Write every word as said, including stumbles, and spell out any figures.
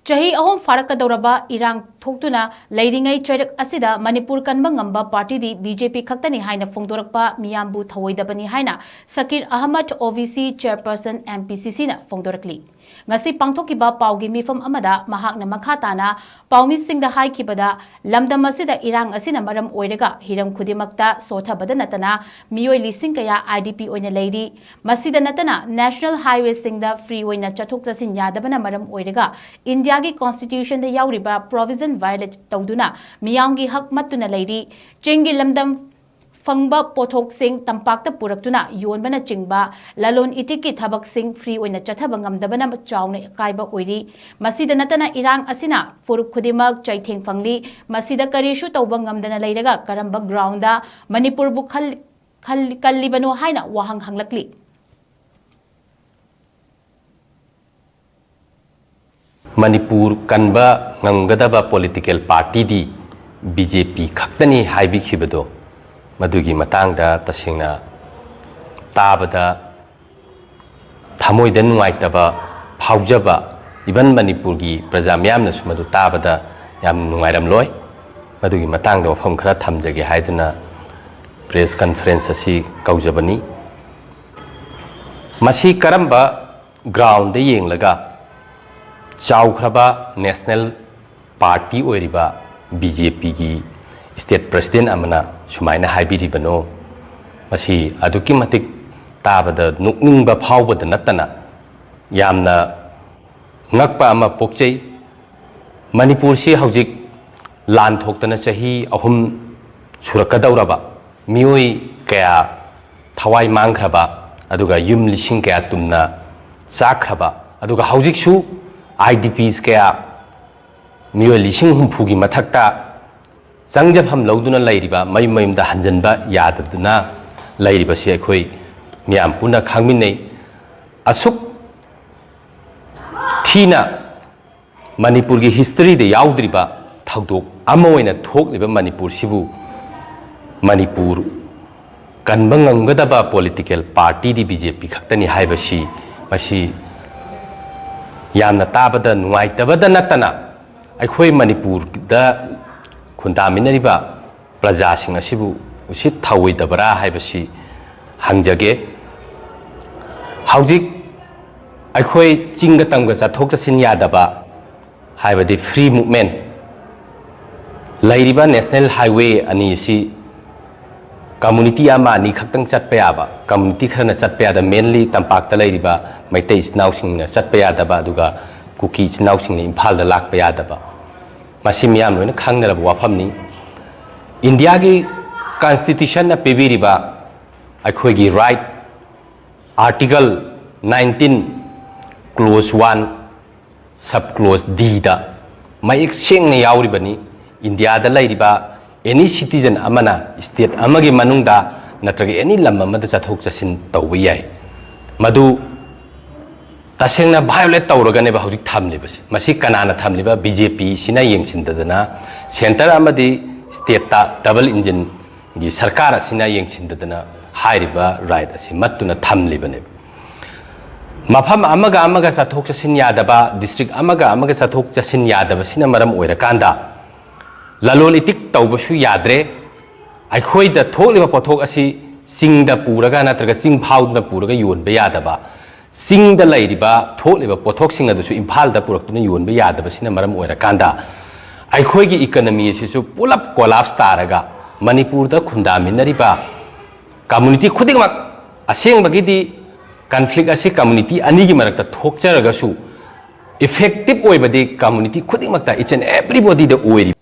ꯆꯍꯤ ꯑꯍꯨꯝ ꯐꯥꯔꯛꯀꯗꯧꯔꯕ ꯏꯔꯥꯡ ꯊꯣꯛꯇꯨꯅ ꯂꯩꯔꯤꯉꯩ ꯆꯩꯔꯛ ꯑꯁꯤꯗ ꯃꯅꯤꯄꯨꯔ ꯀꯟꯕ ꯉꯝꯕ ꯄꯥꯔꯇꯤꯗꯤ ꯕꯤ ꯖꯦ ꯄꯤ ꯈꯛꯇꯅꯤ ꯍꯥꯏꯅ ꯐꯣꯡꯗꯣꯔꯛꯄ ꯃꯤꯌꯥꯝꯕꯨ ꯊꯧꯑꯣꯏꯗꯕꯅꯤ ꯍꯥꯏꯅ ꯁꯀꯤꯔ ꯑꯍꯃꯗ, ꯑꯣ ꯕꯤ ꯁꯤ ꯆꯦꯌꯔꯄꯔꯁꯟ, ꯑꯦꯝ ꯄꯤ ꯁꯤ ꯁꯤꯅ ꯐꯣꯡꯗꯣꯔꯛꯂꯤ꯫ ꯉꯁꯤ ꯄꯥꯡꯊꯣꯛꯈꯤꯕ ꯄꯥꯎꯒꯤ ꯃꯤꯐꯝ ꯑꯃꯗ ꯃꯍꯥꯛꯅ ꯃꯈꯥ ꯇꯥꯅ ꯄꯥꯎꯃꯤꯁꯤꯡꯗ ꯍꯥꯏꯈꯤꯕꯗ, ꯂꯝꯗꯝ ꯑꯁꯤꯗ ꯏꯔꯥꯡ ꯑꯁꯤꯅ ꯃꯔꯝ ꯑꯣꯏꯔꯒ ꯍꯤꯔꯝ ꯈꯨꯗꯤꯡꯃꯛꯇ ꯁꯣꯊꯕꯗ ꯅꯠꯇꯅ ꯃꯤꯑꯣꯏ ꯂꯤꯁꯤꯡ ꯀꯌꯥ ꯑꯥꯏ ꯗꯤ ꯄꯤ ꯑꯣꯏꯅ ꯂꯩꯔꯤ꯫ ꯃꯁꯤꯗ ꯅꯠꯇꯅ ꯅꯦꯁꯅꯦꯜ ꯍꯥꯏꯋꯦꯁꯤꯡꯗ ꯐ꯭ꯔꯤ ꯑꯣꯏꯅ ꯆꯠꯊꯣꯛ ꯆꯠꯁꯤꯟ ꯌꯥꯗꯕꯅ ꯃꯔꯝ ꯑꯣꯏꯔꯒ ꯏꯟꯗꯤꯌꯥꯒꯤ ꯀꯣꯟꯁꯇꯤꯇ꯭ꯌꯨꯁꯟꯗ ꯌꯥꯎꯔꯤꯕ ꯄ꯭ꯔꯣꯚꯤꯖꯟ ꯚꯥꯏꯑꯣꯂꯦꯠ ꯇꯧꯗꯨꯅ ꯃꯤꯌꯥꯝꯒꯤ ꯍꯛ ꯃꯠꯇꯨꯅ ꯂꯩꯔꯤ꯫ ꯆꯤꯡꯒꯤ ꯂꯝꯗꯝ ꯐꯪꯕ ꯄꯣꯠꯊꯣꯛꯁꯤꯡ ꯇꯝꯄꯥꯛꯇ ꯄꯨꯔꯛꯇꯨꯅ ꯌꯣꯟꯕꯅꯆꯤꯡꯕ ꯂꯂꯣꯟ ꯏꯇꯤꯛꯀꯤ ꯊꯕꯛꯁꯤꯡ ꯐ꯭ꯔꯤ ꯑꯣꯏꯅ ꯆꯠꯊꯕ ꯉꯝꯗꯕꯅ ꯆꯥꯎꯅ ꯑꯀꯥꯏꯕ ꯑꯣꯏꯔꯤ꯫ ꯃꯁꯤꯗ ꯅꯠꯇꯅ ꯏꯔꯥꯡ ꯑꯁꯤꯅ ꯐꯨꯔꯨꯞ ꯈꯨꯗꯤꯡꯃꯛ ꯆꯩꯊꯦꯡ ꯐꯪꯂꯤ꯫ ꯃꯁꯤꯗ ꯀꯔꯤꯁꯨ ꯇꯧꯕ ꯉꯝꯗꯅ ꯂꯩꯔꯒ ꯀꯔꯝꯕ ꯒ꯭ꯔꯥꯎꯟꯗ ꯃꯅꯤꯄꯨꯔꯕꯨ ꯈꯜ-, ꯈꯜ-, ꯀꯜꯂꯤꯕꯅꯣ ꯍꯥꯏꯅ ꯋꯥꯍꯪ ꯍꯪꯂꯛꯂꯤ꯫ ꯃꯅꯤꯄꯨꯔ ꯀꯟꯕ ꯉꯝꯒꯗꯕ ꯄꯣꯂꯤꯇꯤꯀꯦꯜ ꯄꯥꯔꯇꯤꯗꯤ ꯕꯤ ꯖꯦ ꯄꯤ ꯈꯛꯇꯅꯤ ꯍꯥꯏꯕꯤꯈꯤꯕꯗꯣ, ꯃꯗꯨꯒꯤ ꯃꯇꯥꯡꯗ ꯇꯁꯦꯡꯅ ꯇꯥꯕꯗ ꯊꯃꯣꯏꯗ ꯅꯨꯡꯉꯥꯏꯇꯕ ꯐꯥꯎꯖꯕ, ꯏꯚꯟ ꯃꯅꯤꯄꯨꯔꯒꯤ ꯄ꯭ꯔꯖꯥ ꯃꯤꯌꯥꯝꯅꯁꯨ ꯃꯗꯨ ꯇꯥꯕꯗ ꯌꯥꯝ ꯅꯨꯡꯉꯥꯏꯔꯝꯂꯣꯏ꯫ ꯃꯗꯨꯒꯤ ꯃꯇꯥꯡꯗ ꯋꯥꯐꯝ ꯈꯔ ꯊꯝꯖꯒꯦ ꯍꯥꯏꯗꯨꯅ ꯄ꯭ꯔꯦꯁ ꯀꯟꯐꯔꯦꯟꯁ ꯑꯁꯤ ꯀꯧꯖꯕꯅꯤ꯫ ꯃꯁꯤ ꯀꯔꯝꯕ ꯒ꯭ꯔꯥꯎꯟꯗ ꯌꯦꯡꯂꯒ ꯆꯥꯎꯈ꯭ꯔꯕ ꯅꯦꯁꯅꯦꯜ ꯄꯥꯔꯇꯤ ꯑꯣꯏꯔꯤꯕ ꯕꯤ ꯖꯦ ꯄꯤꯒꯤ ꯁ꯭ꯇꯦꯠ ꯄ꯭ꯔꯁꯤꯗꯦꯟ ꯑꯃꯅ ꯁꯨꯃꯥꯏꯅ ꯍꯥꯏꯕꯤꯔꯤꯕꯅꯣ? ꯃꯁꯤ ꯑꯗꯨꯛꯀꯤ ꯃꯇꯤꯛ ꯇꯥꯕꯗ ꯅꯣꯛꯅꯤꯡꯕ ꯐꯥꯎꯕꯗ ꯅꯠꯇꯅ ꯌꯥꯝꯅ ꯉꯛꯄ ꯑꯃ ꯄꯣꯛꯆꯩ꯫ ꯃꯅꯤꯄꯨꯔꯁꯤ ꯍꯧꯖꯤꯛ ꯂꯥꯟ ꯊꯣꯛꯇꯅ ꯆꯍꯤ ꯑꯍꯨꯝ ꯁꯨꯔꯛꯀꯗꯧꯔꯕ, ꯃꯤꯑꯣꯏ ꯀꯌꯥ ꯊꯋꯥꯏ ꯃꯥꯡꯈ꯭ꯔꯕ, ꯑꯗꯨꯒ ꯌꯨꯝ ꯂꯤꯁꯤꯡ ꯀꯌꯥ ꯇꯨꯝꯅ ꯆꯥꯛꯈ꯭ꯔꯕ, ꯑꯗꯨꯒ ꯍꯧꯖꯤꯛꯁꯨ ꯑꯥꯏ ꯗꯤ ꯄꯤꯁ ꯀꯌꯥ, ꯃꯤꯑꯣꯏ ꯂꯤꯁꯤꯡ ꯍꯨꯝꯐꯨꯒꯤ ꯃꯊꯛꯇ ꯆꯪꯖꯐꯝ ꯂꯧꯗꯨꯅ ꯂꯩꯔꯤꯕ, ꯃꯌꯨꯝ ꯃꯌꯨꯝꯗ ꯍꯟꯖꯤꯟꯕ ꯌꯥꯗꯗꯨꯅ ꯂꯩꯔꯤꯕꯁꯤ ꯑꯩꯈꯣꯏ ꯃꯤꯌꯥꯝ ꯄꯨꯟꯅ ꯈꯪꯃꯤꯟꯅꯩ꯫ ꯑꯁꯨꯛ ꯊꯤꯅ ꯃꯅꯤꯄꯨꯔꯒꯤ ꯍꯤꯁꯇꯔꯤꯗ ꯌꯥꯎꯗ꯭ꯔꯤꯕ ꯊꯧꯗꯣꯛ ꯑꯃ ꯑꯣꯏꯅ ꯊꯣꯛꯂꯤꯕ ꯃꯅꯤꯄꯨꯔꯁꯤꯕꯨ ꯃꯅꯤꯄꯨꯔ ꯀꯟꯕ ꯉꯝꯒꯗꯕ ꯄꯣꯂꯤꯇꯤꯀꯦꯜ ꯄꯥꯔꯇꯤꯗꯤ ꯕꯤ ꯖꯦ ꯄꯤ ꯈꯛꯇꯅꯤ ꯍꯥꯏꯕꯁꯤ, ꯃꯁꯤ ꯌꯥꯝꯅ ꯇꯥꯕꯗ ꯅꯨꯡꯉꯥꯏꯇꯕꯗ ꯅꯠꯇꯅ, ꯑꯩꯈꯣꯏ ꯃꯅꯤꯄꯨꯔꯗ ꯈꯨꯟꯗꯥꯃꯤꯟꯅꯔꯤꯕ ꯄ꯭ꯔꯖꯥꯁꯤꯡ ꯑꯁꯤꯕꯨ ꯎꯁꯤꯠ ꯊꯑꯣꯏꯗꯕ꯭ꯔꯥ ꯍꯥꯏꯕꯁꯤ ꯍꯪꯖꯒꯦ꯫ ꯍꯧꯖꯤꯛ ꯑꯩꯈꯣꯏ ꯆꯤꯡꯒ ꯇꯝꯒ ꯆꯠꯊꯣꯛ ꯆꯠꯁꯤꯟ ꯌꯥꯗꯕ, ꯍꯥꯏꯕꯗꯤ free movement ꯂꯩꯔꯤꯕ national highway ꯑꯅꯤ ꯑꯁꯤ community ꯑꯃ ꯑꯅꯤ ꯈꯛꯇꯪ ꯆꯠꯄ ꯌꯥꯕ, community ꯈꯔꯅ ꯆꯠꯄ ꯌꯥꯗꯕ, mainly ꯇꯝꯄꯥꯛꯇ ꯂꯩꯔꯤꯕ ꯃꯩꯇꯩ ꯏꯆꯤꯟ ꯏꯅꯥꯎꯁꯤꯡꯅ ꯆꯠꯄ ꯌꯥꯗꯕ, ꯑꯗꯨꯒ ꯀꯨꯀꯤ ꯏꯆꯤꯟ ꯏꯅꯥꯎꯁꯤꯡꯅ ꯏꯝꯐꯥꯜꯗ ꯂꯥꯛꯄ ꯌꯥꯗꯕ, ꯃꯁꯤ ꯃꯤꯌꯥꯝ ꯂꯣꯏꯅ ꯈꯪꯅꯔꯕ ꯋꯥꯐꯝꯅꯤ꯫ ꯏꯟꯗꯤꯌꯥꯒꯤ constitution ꯅ ꯄꯤꯕꯤꯔꯤꯕ ꯑꯩꯈꯣꯏꯒꯤ right, article nineteen, clause one, sub clause D ꯗ ꯃꯌꯦꯛ ꯁꯦꯡꯅ ꯌꯥꯎꯔꯤꯕꯅꯤ꯫ ꯏꯟꯗꯤꯌꯥꯗ ꯂꯩꯔꯤꯕ any citizen ꯑꯃꯅ state ꯑꯃꯒꯤ ꯃꯅꯨꯡꯗ ꯅꯠꯇ꯭ꯔꯒ any ꯂꯝ ꯑꯃꯗ ꯆꯠꯊꯣꯛ ꯆꯠꯁꯤꯟ ꯇꯧꯕ ꯌꯥꯏ꯫ ꯃꯗꯨ ꯇꯁꯦꯡꯅ violate ꯇꯧꯔꯒꯅꯦꯕ ꯍꯧꯖꯤꯛ ꯊꯝꯂꯤꯕꯁꯦ꯫ ꯃꯁꯤ ꯀꯅꯥꯅ ꯊꯝꯂꯤꯕ? BJP ꯁꯤꯅ ꯌꯦꯡꯁꯤꯟꯗꯗꯅ, centre ꯑꯃꯗꯤ state ꯇ double engine ꯒꯤ ꯁꯔꯀꯥꯔ ꯑꯁꯤꯅ ꯌꯦꯡꯁꯤꯟꯗꯗꯅ ꯍꯥꯏꯔꯤꯕ right ꯑꯁꯤ ꯃꯠꯇꯨꯅ ꯊꯝꯂꯤꯕꯅꯦꯕ꯫ ꯃꯐꯝ ꯑꯃꯒ ꯑꯃꯒ ꯆꯠꯊꯣꯛ ꯆꯠꯁꯤꯟ ꯌꯥꯗꯕ, district ꯑꯃꯒ ꯑꯃꯒ ꯆꯠꯊꯣꯛ ꯆꯠꯁꯤꯟ ꯌꯥꯗꯕꯁꯤꯅ ꯃꯔꯝ ꯑꯣꯏꯔꯀꯥꯟꯗ, ꯂꯂꯣꯟ ꯏꯇꯤꯛ ꯇꯧꯕꯁꯨ ꯌꯥꯗ꯭ꯔꯦ꯫ ꯑꯩꯈꯣꯏꯗ ꯊꯣꯛꯂꯤꯕ ꯄꯣꯠꯊꯣꯛ ꯑꯁꯤ ꯆꯤꯡꯗ ꯄꯨꯔꯒ ꯅꯠꯇ꯭ꯔꯒ ꯆꯤꯡ ꯐꯥꯎꯗꯨꯅ ꯄꯨꯔꯒ ꯌꯣꯟꯕ ꯌꯥꯗꯕ, ꯆꯤꯡꯗ ꯂꯩꯔꯤꯕ ꯊꯣꯛꯂꯤꯕ ꯄꯣꯠꯊꯣꯛꯁꯤꯡ ꯑꯗꯨꯁꯨ ꯏꯝꯐꯥꯜꯗ ꯄꯨꯔꯛꯇꯨꯅ ꯌꯣꯟꯕ ꯌꯥꯗꯕꯁꯤꯅ ꯃꯔꯝ ꯑꯣꯏꯔꯀꯥꯟꯗ, ꯑꯩꯈꯣꯏꯒꯤ economy ꯑꯁꯤꯁꯨ ꯄꯨꯂꯞ collapse ꯇꯥꯔꯒ, ꯃꯅꯤꯄꯨꯔꯗ ꯈꯨꯟꯗꯥꯃꯤꯟꯅꯔꯤꯕ community ꯈꯨꯗꯤꯡꯃꯛ, ꯑꯁꯦꯡꯕꯒꯤꯗꯤ conflict ꯑꯁꯤ community ꯑꯅꯤꯒꯤ ꯃꯔꯛꯇ ꯊꯣꯛꯆꯔꯒꯁꯨ, effective ꯑꯣꯏꯕꯗꯤ community ꯈꯨꯗꯤꯡꯃꯛꯇ, each and everybody ꯗ ꯑꯣꯏꯔꯤꯕ꯫